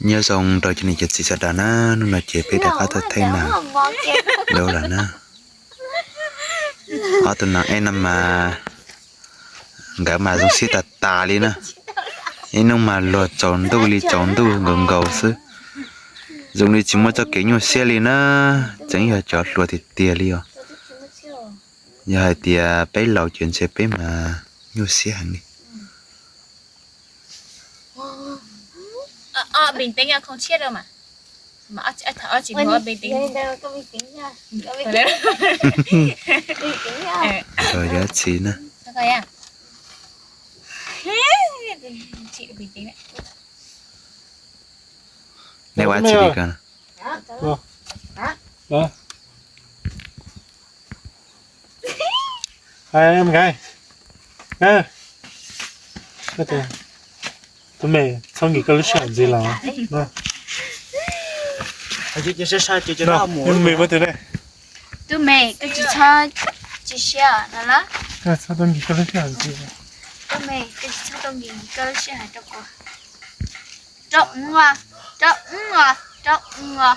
Nyob zoo rau cov niam cov txiv sawv daws na, hnub no ces peb rov qab tuaj thaij nas dua lawm na. Ob tug nas ej no mas nkawd mas zoo siab tas tas li na. Ib hnub mas luag tsaus ntuj li tsaus ntuj nkaus nkaus xwb. Zoo li tsis muaj txoj kev nyuaj siab li na, tseem yog cov hluas tiag tiag li os. Yog hais tias peb laus ces ntshe peb mas nyuaj siab heev li. Tsis txi na. Nej ua tsi li ko? Tus me, txhob nkim koj lub sij hawm ntxiv los. Tus me, koj tsis txhob tsis siab no los? Txhob tau nkim koj lub sij hawm ntxiv. Tus me, koj tsis txhob tau nkim koj lub sij hawm rau kuv. Rau, rau, rau.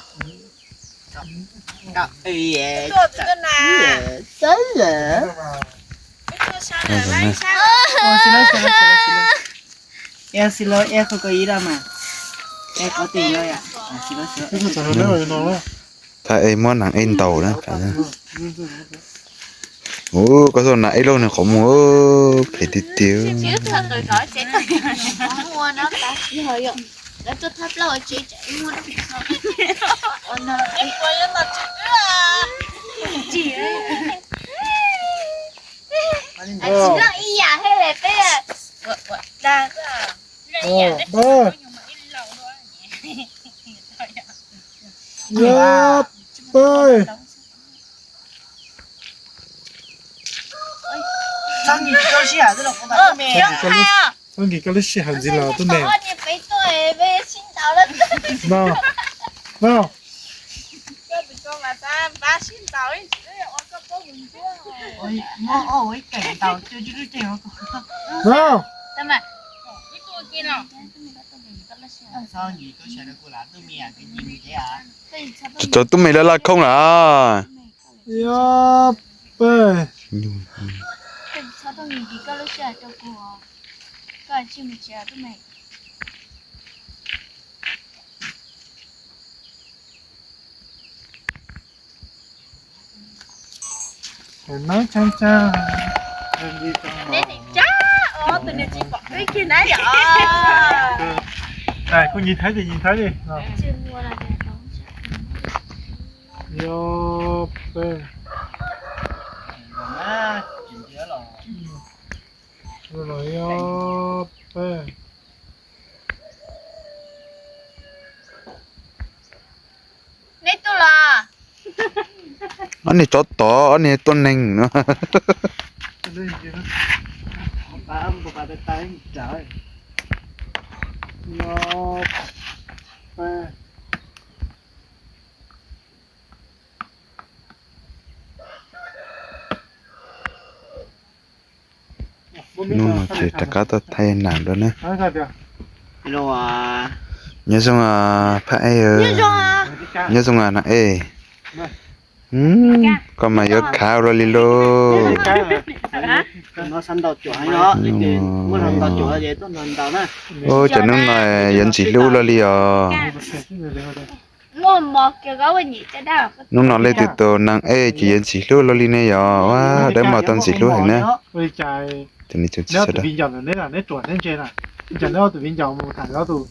Thaij ej muab nas ej ntaus na. Ua koj xauj nas ej lauj, nws qhov muag phem tiag tiag. Txhob nkim koj lub sij hawm ntxiv los tub me. No, no. No. Txhob tub me laj laj khooj lawm. Yog peb. Kuv nyiam thaib ces nyiam thaib li. Yog peb. Los yog peb. Ob niag tsov tom, ob niag tuaj neeg no. Hnub no ces rov qab tuaj thaij nas dua na. Nyob zoo phab ej, nyob zoo nas ej. Koj mas yuav khav ua luaj li lauj. Ua cov hnub no yuav ntxim hlub ua luaj li os. Hnub no leej twg tus nas ej ces yuav ntxim hlub ua luaj li ne yog, ua dawb mos tau ntxim hlub heev na. Neb ob tus viv ncaus ntawm neb na, neb ruam neb ntse na, cas neb ob tus viv ncaus mus tham ob tus,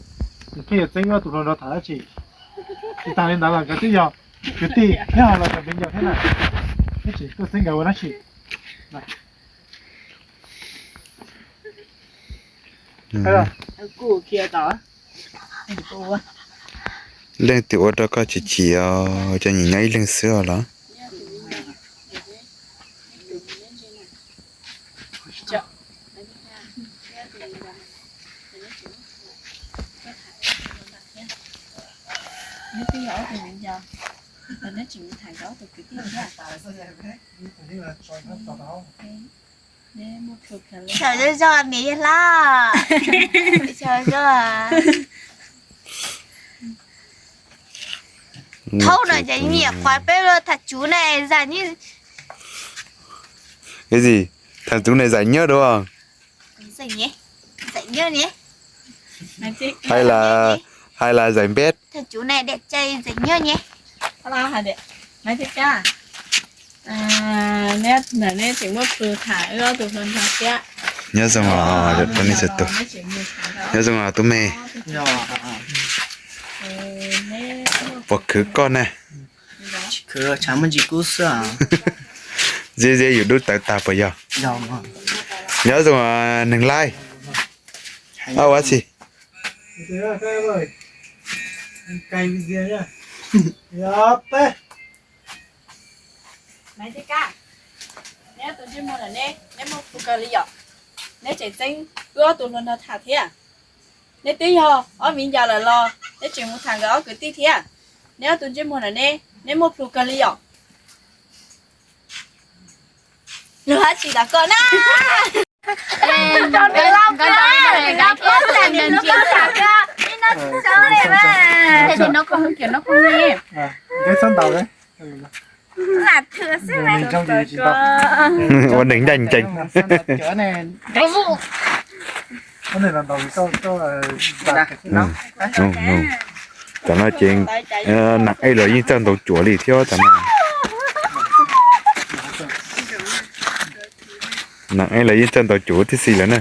nws pheej yuav txeeb wb ob tus hluas nraug tham dab tsi? Tsis tas li ntawd los nkawd twb yog kwv tij thiab, ho los yog viv ncaus thiab na, neb tseem tuaj txeeb nkawd ua dab tsi? Leej twg ua rau koj chim chim os, cov nyiam nyob ib leeg xwb os los? Xyaum zoo zoo niam yawg hlob. Xyaum zoo. Thaum no ces nyiam qhuav peb los tham tsuv ne zais nyiaj. Cái gì? Tham tsuv ne zais nyiaj dua. Hay là, hay là zais npeb? Tham tsuv ne dej cai zais nyiaj ne. Nyob zoo os, nyob zoo os tub me. Puas khwv koj na? Tsis khwv, tshav muaj ntsis kub xwb. Ziab ziab yus dub tawv tag puas yog? Nyob zoo os neeg laij. Ua tsi? Neb tus ntsej muag ntawm neb, neb muaj plhus kawg li yom? Neb tseem txeeb wb ob tug hluas nraug tham thiab. Neb twb yog ob viv ncaus lawm los neb tseem mus tham nkawd ob kwv tij thiab? Neb ob tug ntsej muag ntawm neb, neb muaj plhus kawg li yom? Luag dab tsi tom koj na? Ua neeg ncaj ncees. Tam no ces nam ej los yeej txawj ntaus cuam li thiab tam no. Nam ej los yeej txawj ntaus cuam tib si lawm na.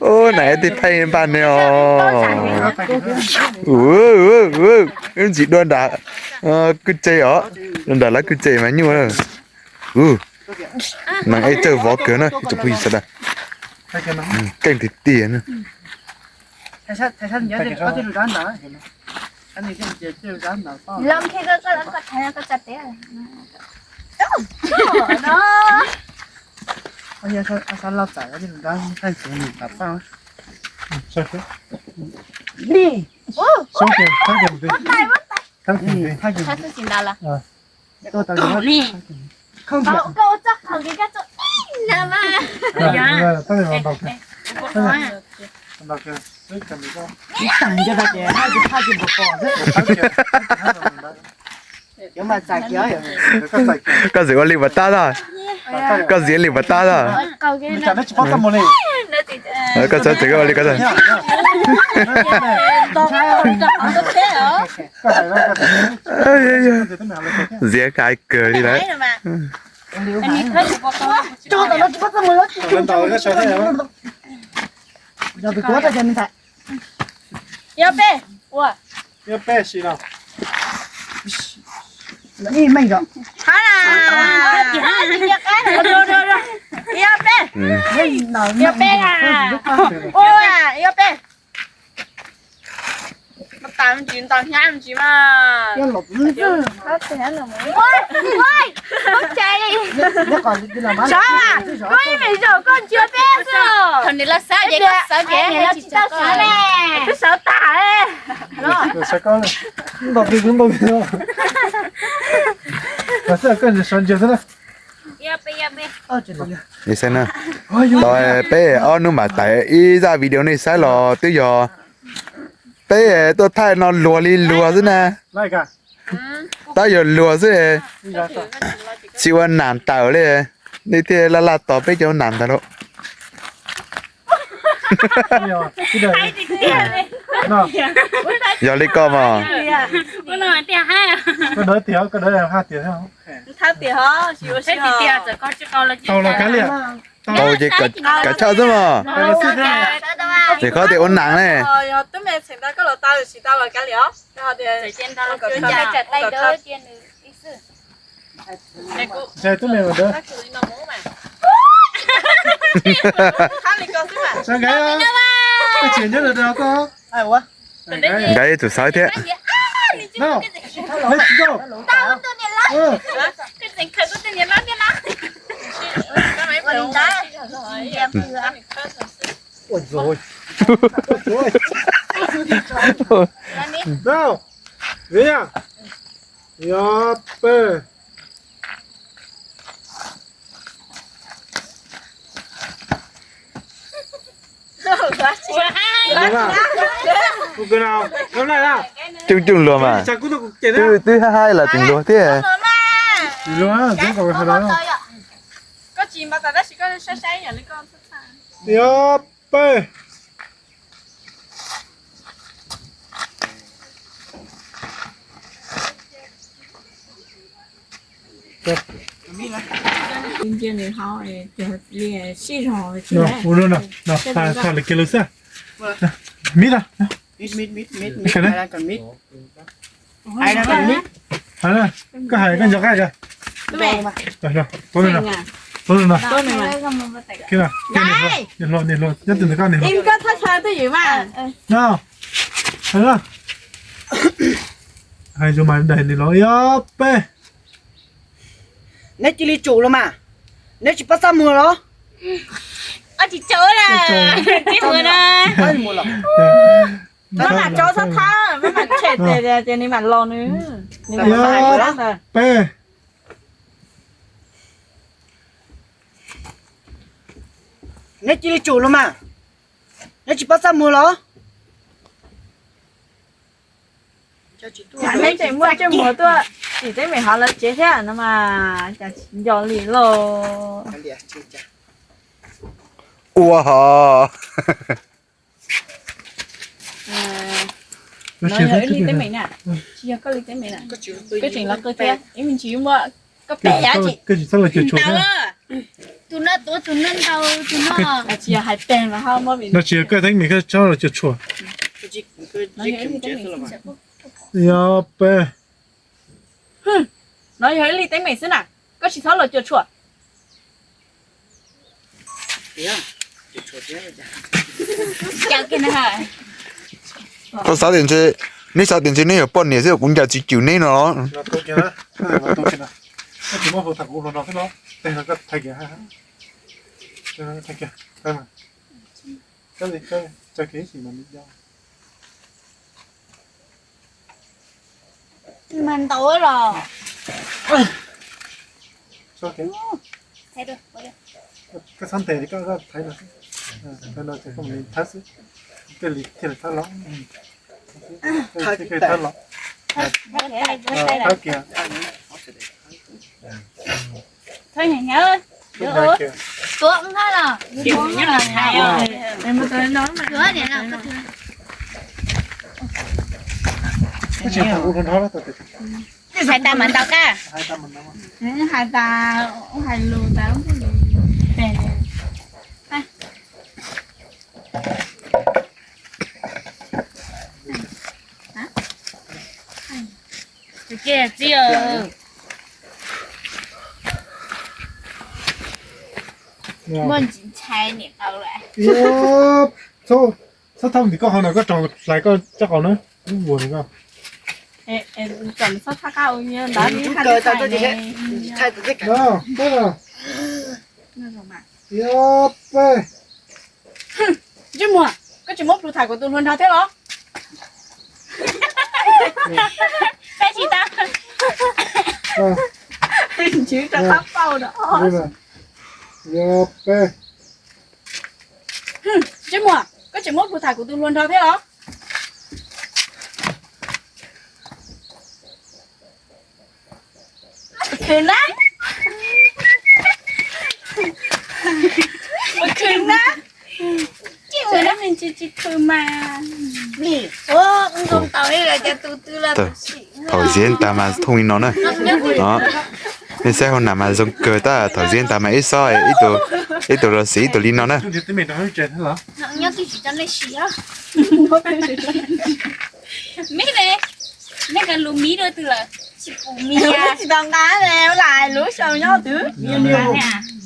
Ub, nam ej tij thaij npaj ne os. Ub, ntxim dua nram kwj tse os, dua nram lawv kwj tse mas nyuaj. Nam ej txawj vov kawg na ib tsoom phooj ywg sawv daws. Keej tiag tiag na. Koj txiv ua li puas tab tag? Koj txiv ua li puas tab tag? Koj txiv ua li koj txiv. Ziab kawg li lawm. Ib ob peb, ua. Ib ob peb si no. Ib ob peb, ib ob peb, ua, ib ob peb. Ntaus me ntsis, ntaus hnyav me ntsis mas. Sov, koj ib me zaum koj ntsia peb xwb. Thaum nws los xav ces koj xav ces tsis tau xav ne. Twb sov tag. Ntaus peb, ntaus peb. Xav koj sov ntsia xwb na. Tau peb ob hnub mam tawm ib zaj video nej saib los twb yog peb tuaj thaij no luag li luag xwb na. Tab yog luag xwb, tsis ua nam tawm li, nej thiaj laj laj tos peb cov nam ntawd lauj. Yog li koj mas. Tau ces kav chawj xwb mas. Tsis khob tias ua nam ne. Nkawd tsum sawv thiab. Ua, ua peb. Coob coob luag mas. Twb hais hais los tseem luag thiab. Ua peb. Ua no, no, tha lawv kiag lawv xwb. Mib tag. Koj hais koj nco qab kawg. Pub no, pub no. Niam hluas, niam hluas, nyob tus ntawm koj niam hluas. No, hais zoo mas daim niam hluas ib ob peb. Neb cia li tsum los mas, neb tsis pab txaj muag los? Tsis tsum, tsis tsum na. Maj mam tso txhob thab, maj mam tshem tes tias nws mam los nws. Ib ob peb. Neb cia li tsum los mas, neb tsis pab txaj muag los? Neb tseem muaj ntsej muag tuaj tim teeb meem hov lawv tsev thiab no mas cas tsis nco li lauj. Ua ho. No yog ib li teeb meem na, tsis yog koj li teeb meem na. Koj tseem los qw thiab, ib me ntsis muaj koj pem yav tsis. Koj tsis txhob los cuam tshuam thiab. Tus no tuav tus no ntaus tus no. Tsis yog hais teg mas ho muab vim no tsis yog koj teeb meem koj txhob los cuam tshuam. Yog peb. No yog ib li teeb meem xwb na, koj tsis txhob los cuam tshuam. Koj xav tias ntshe, neb xav tias ntshe neb yog poj niam xwb kuv ncav tsis cwm neb no. Mas ntaus los. Koj txhob ntes, koj thaiv no, thaiv no ces koj mus thaiv xwb. Koj li thiaj li thaiv los. Thaiv los. Thaiv kiag. Tuav nyob los thaiv. Hais tas mas ntaus kab. Hais tas, hais lus tas. Tus kiag txiv, muaj ntsis ntshai niam tau lawm. Txhob thauj ntim koj qhov no, koj tso hlais koj coj qau na. Lub vuas no koj. Txhob thab qab ua ntawd li hais li hais. Ntsej muag, koj tsis muab plhus tham kuv tus hluas nraug thiab los? Peb tsis tau. Ntsib rau qab paum no. Ntsej muag, koj tsis muab plhus tham kuv tus hluas nraug thiab los? Khwv na. Khwv na. Tsis ua me ntsis tsis khwv mas. Thaum ziab tas mas thooj li no na. Nej saib hauv nam mas zoo kawg tab, thaum ziab tas mas ib xob, ib tug los xis ib tug li no na. Mib ne, nej kawg lus mib dua twg lawm? Tsis pum mib, tsis tau nqa ne, lam lub xyoo nyob twg.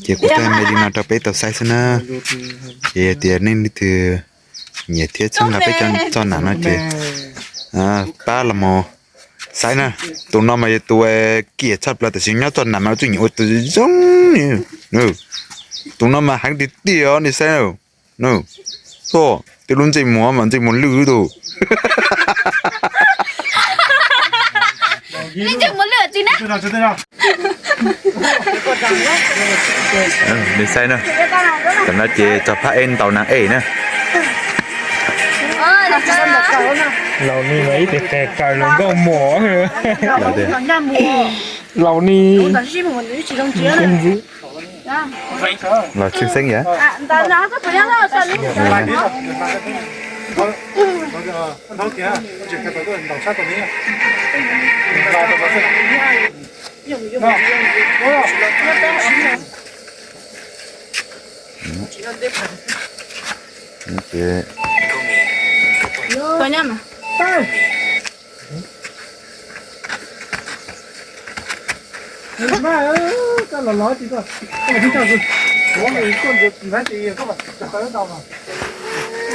Ces kuv thaij me li no rau peb tau saib xwb na. Ces yog tias nej leej twg nyiam thiab txhawb nqa peb cov txoj nam no ces pab los mus saib na. Tus no mas yog tus kiam tshaj plaws tam sim nyob txoj nam mas txawj nyiam ua tus zoo. Tus no mas heev tiag tiag os nej saib na. Tuaj, tej lub ntsej muag mas ntsej muag lwj tus. Ntsej muag lwj tsis na. Nws saib na, tam no ces txog phab ej ntaus nas ej na. Laus ni mas ib tis qe kaws los nkauj mos. Laus ni. Los tshwj xeeb yam.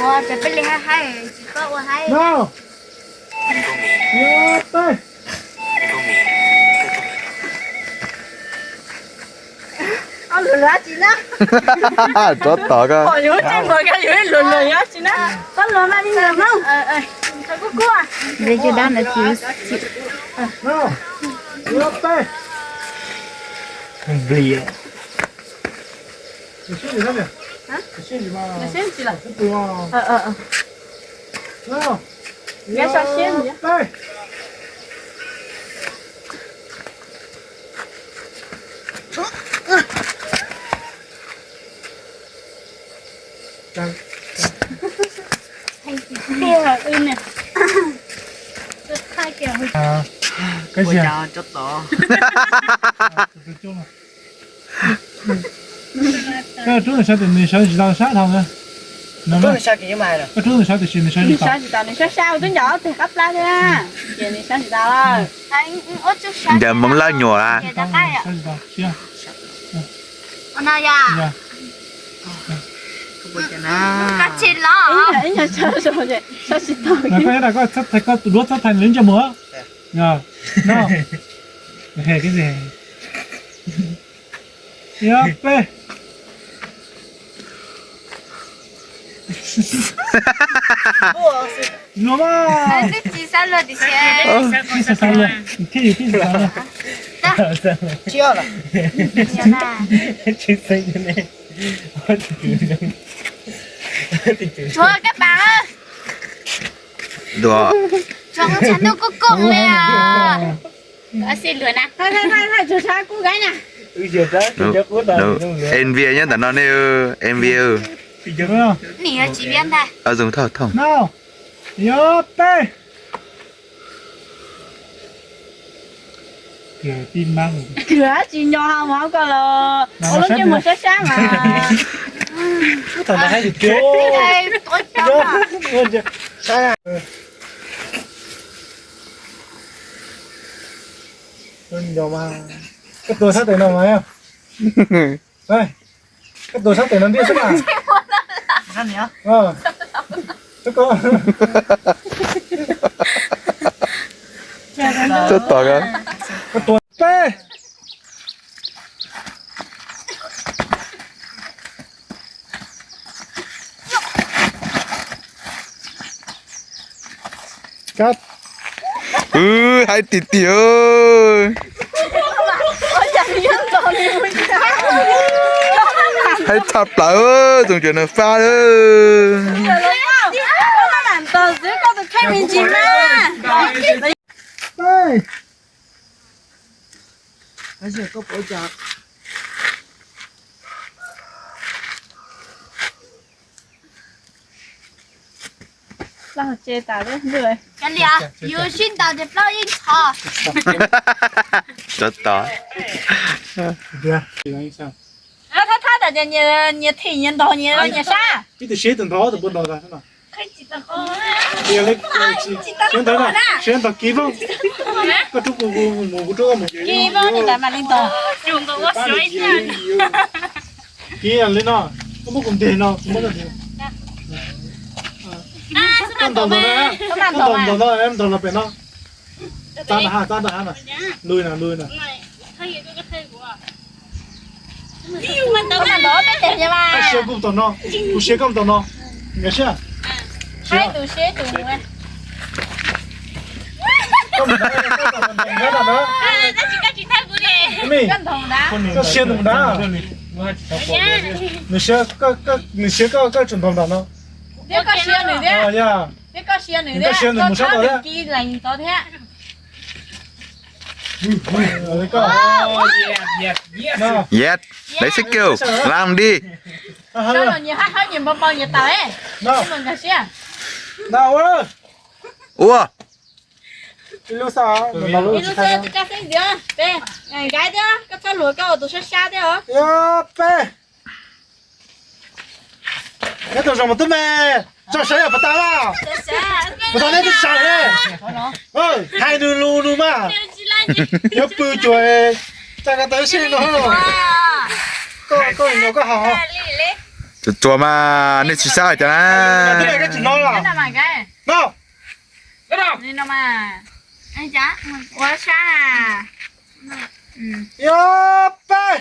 Ua, peb li hais hais, tsis paub ua hais. Rov tom ko. Yus tseem muag ko yus luag luag yus tsis na. Koj luag mas li luag Hmoob. Nws yog dab ntawd tsis. Nplig. Koj rub nws sawv tias nws sawv tsis tau sab dhau na. Koj rub nws sawv tiam sis nws sawv tsis tau. Nws sab sab ua twb ncaus ob teg qab plab thiab, ces nws sab tsis tau. Ncaws Hmoob Lauj nyuam a. Koj tsis los. Koj txhob thaiv, koj duab txhob thaiv nws lub ntsej muag. Yog, no. Yog peb. Luag mas. Twb tsis xav luag tiam sis. Twb tsis xav luag, thiaj yus thiaj tsis xav luag. Tsis xav luag. Tshuav kab paam. Dua. Tshuav qhov chaw ntuj kuj koom li os. Thaij, thaij, thaij, thaij, tsuas sab kub kaib na. Envy nyob ntawm no ne, Envy. Nim yuav tsis viab ntag. Thooj, thooj. Yog peb. Kwv tsis nco hauv ko los ua lub ntsej muag sab sab mas. Koj tua sab tes no mas. Koj tua sab tes no ntiaj xwb mas. Koj tua peb. Wb haib tiag tiag. Haib tshaj plaws, tsoom cov no fab. Plaub tse tas lub. Cov liam, yus sib ntaus ces plaub yeej txhos. Cov tod. Thab thab tas ces nyias thim nyias ntaus nyias sab. Ib tug siab ib tug ntaus, tus puas ntaus tas. Siab ntawd na, siab ntawd kis voj. Koj rub kuv mus, kuv rub koj mus. Kis voj li ntawd mam li ntaus. Kis li no, koj muab kuv ntes no, kuv muab koj ntes. Koj ntaus ntaus na, koj ntaus ntaus no, ntaus los pem no. Txab nram hav, txab nram hav na. Lus na, lus na. Koj siab kuv ntaus no, kuv siab koj ntaus no. Nkag siab. Hais tus siab tus mus. Koj siab nws nrad. Nws siab koj, koj tsum ntaus nram no. Koj siab nws thiab. Koj siab nws mus sab tod thiab. Yes, let's go. Lam di. Ua. Nkais thiab, koj txhob luag koj ua tus sab sab thiab os. Peb. Neb tau zoo mas tub me, tso sawv yog puas tau a? Puas tau neb twb sawv ne? Hais nws lus nws mas. Yuav pw cuag tsa ka tawv sib no. Koj, koj no koj haus. Tsuas tsuas mas nej tsis sab cas na. Tub me koj tsis no los? No. Ua sab. Yog peb.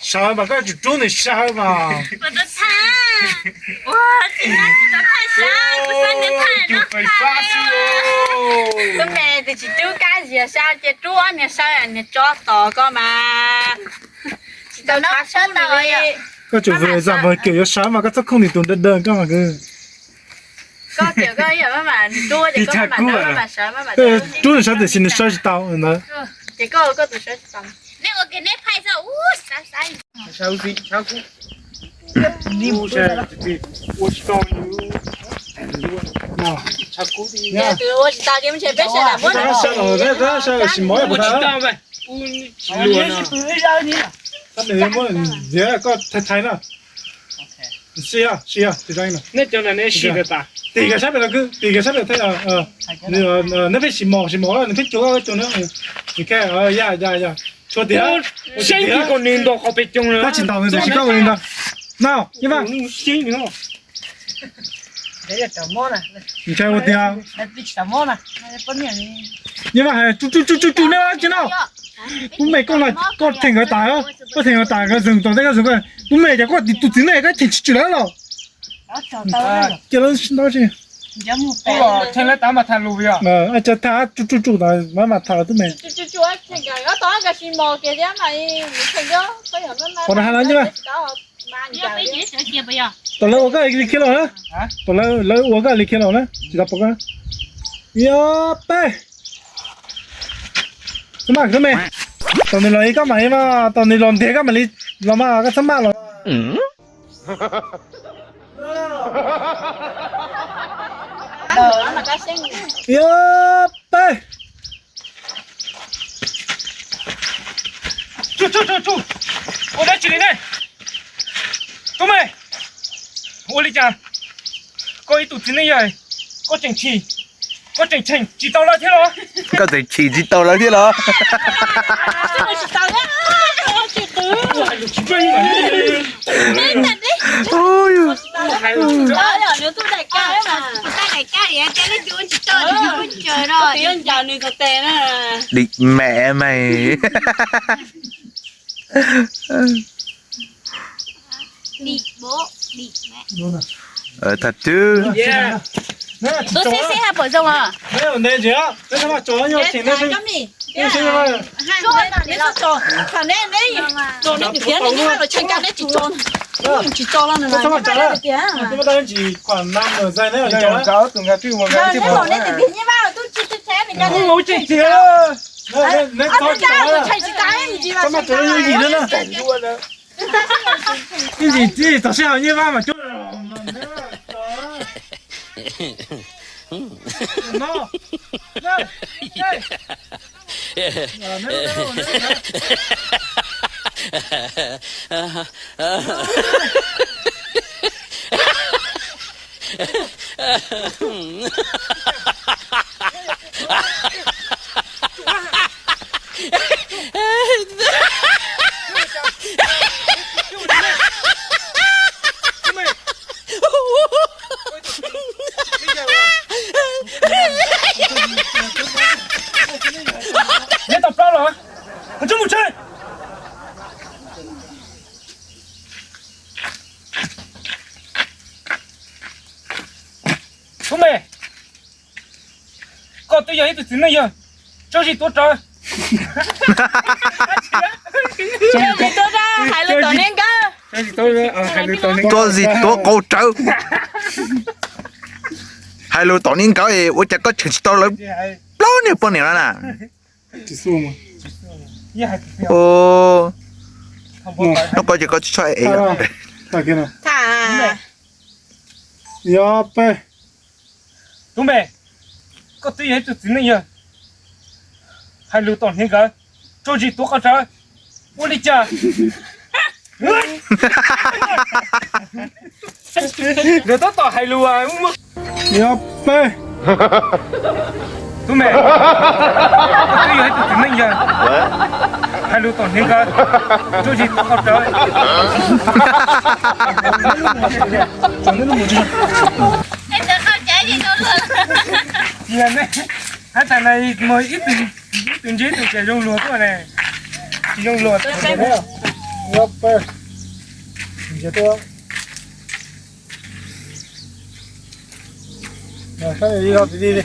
Sawv mas koj tsum rub nws sawv mas. Tub me, tus tsis rub kab zias sab ces rub ob niag sawv niag tso tos koj mas. Tsis tau sawv tau. Koj tsum vwm zam vwm kiam yuav sawv mas koj txhob khooj nws tus dawb dawb koj mas. Koj tias koj ib yam maj mam rub ces koj maj mam rub, maj mam sawv, maj mam rub nws sawv tiam sis nws sawv tsis tau ntawd. Ces koj ua koj tus sawv tsis tau. Neb ua ke neb phais xwb. Ua tsis tau ces mus ntshe peb sawv daws muab sawv tsis mov. Ua tsis tau mas. Koj thaiv thaiv na. Nej cov no neb sib nta tas. Tim kag sab pem no, tim kag sab pem thiab. Neb pheej sis mos sis mos, nws pheej cuag koj cuag nws. Nws khe, ya ya ya, tshuav tiag. Saib nti kom nws ntaus qhov pem coog na. Koj tsis ntaus nws, tsis koj ua li ntawd. No, Nyiaj Vaj. Nws khe ua tiag. Nyiaj Vaj hais tsu tsu tsu tsu tsu neb tsis no. Tub me koj no, koj theem nkawd tas, koj theem nkawd tas nkawd zeeg tau teb koj zeeg koj. Tub me cas koj tus txiv neej koj cheem tsis tsum lawm los? Cia lawv sib ntaus tsi. Tsa tham tsu tsu tsu tas maj mam tham tub me. Qhov no hais no Nyiaj Vaj. Tom lawv ua koj li khiav los na. Tom lawv ua koj li khiav los na, tsis tau pom koj. Yog peb. Txhob maj tub me. Tom nws los ib koj mam li mas, tom nws los ntiag koj mam li los mas koj txhob maj los. Yog peb. Tsu tsu tsu tsu, ua dab tsi li ne? Tub me, ua li cas koj ib tug txiv neej yawg koj tseem chim, koj tseem cheem tsis tau lawv thiab los? Koj tseem chim tsis tau lawv thiab los? Dim mẹ mày. Dim bố, dim mẹ. Ờ, thật chứ. Tus xib xib hais pom zoo os. Thaum neb, neb, neb tsis tso, tsis tso los nws, nws tsis tso los nws. Neb los neb tias tias nyiaj vaj twb tsis tsis tsheb nws, neb tsis tso, tsis tso. Ib ntsis txog sij hawm nyiaj vaj mas cuab. Tub me, koj twb yog ib tug txiv neej yawg, tso zis tuav rawv. Hais lus tom niag nkawd. Tso zis tuav qau rawv. Hais lus tom niag nkawd es ua cas koj cheem tsis tau lawv plaub niag poj niam no na? Hnub qub ces koj tsis txhob ev. Yog peb. Tub me, koj twb yog ib tug txiv neej yawg, hais lus tom niag nkawd, tso zis tuav qau rawv. Ua li cas? Nkawd tab tom hais lus. Yog peb. Tub me, koj twb yog ib tug txiv neej yawg, hais lus tom niag nkawd, tso zis tuav qau rawv. Cia ne, hab tas na, ib tug ntse ib tug tsis zoo luag tuaj ne. Tsis zoo luag. Yog peb. Ntsia tuaj. Saib li no, li li.